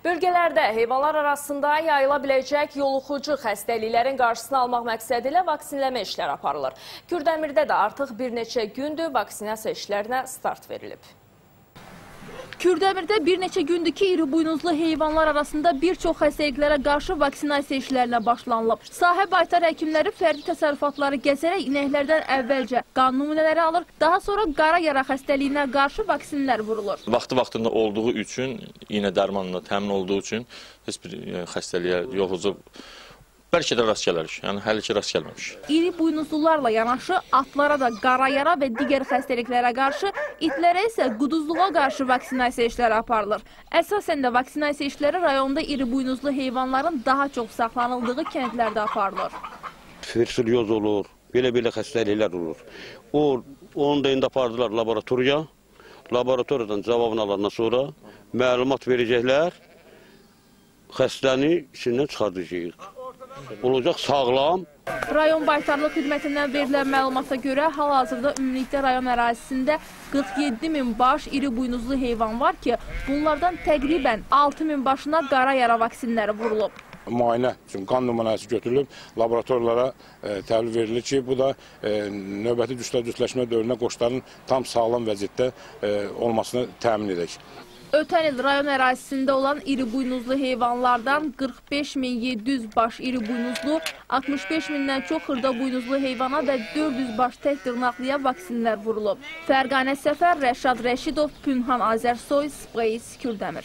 Bölgələrdə heyvanlar arasında yayıla biləcək yoluxucu xəstəliklərin qarşısını almaq məqsədi ilə vaksinləmə işləri aparılır. Kürdəmirdə də artıq bir neçə gündür vaksinasiya işlərinə start verilib. Kürdəmirdə bir neçə gündür ki, iri buynuzlu heyvanlar arasında bir çox xəstəliklərə qarşı vaksinasiya işlərinə başlanılıb. Sahə baytar həkimləri fərdi təsərrüfatları gəzərək inəklərdən əvvəlcə qan nümunələri alır, daha sonra qara yara xəstəliyinə qarşı vaksinlər vurulur. Vaxtı-vaxtında olduğu üçün, iynə dərmanla təmin olduğu üçün heç bir xəstəliyə yoluxucu bəlkə də rast gələrik, yəni hələ ki rast gəlməmiş. İri buynuzlularla yanaşı atlara da qara yara və digər xəstəliklərə qarşı, itlərə isə quduzluğa qarşı vaksinasiya işləri aparılır. Əsasən də vaksinasiya işləri rayonda iri buynuzlu heyvanların daha çox saxlanıldığı kəndlərdə aparılır. Fersilyoz olur, belə-belə xəstəliklər olur. Onu da indi apardılar laboratoriya. Laboratoriyadan cavabını alandan sonra məlumat verəcəklər, xəstəni içindən çıxardacağıq. Olacaq sağlam. Rayon Baytarlıq Xidmətindən verilən məlumata görə hal-hazırda ümumilikdə rayon ərazisində 47 min baş iri buynuzlu heyvan var ki, bunlardan təqribən 6 min başına qara yara vaksinləri vurulub. Müayinə üçün qan nümunəsi götürülüb, laboratoriyalara təhvil verilir ki, bu da növbəti cütləşmə dövrünə qoçların tam sağlam vəziyyətdə olmasını təmin edək. Ötən il rayon ərazisində olan iri buynuzlu heyvanlardan 45.700 baş iri buynuzlu, 65 mindən çox xırda buynuzlu heyvana və 400 baş tək dırnaqlıya vaksinlər vurulub. Fərqanə Səfər, Rəşad Rəşidov, Pünhan Azərsoy, Space, Kürdəmir.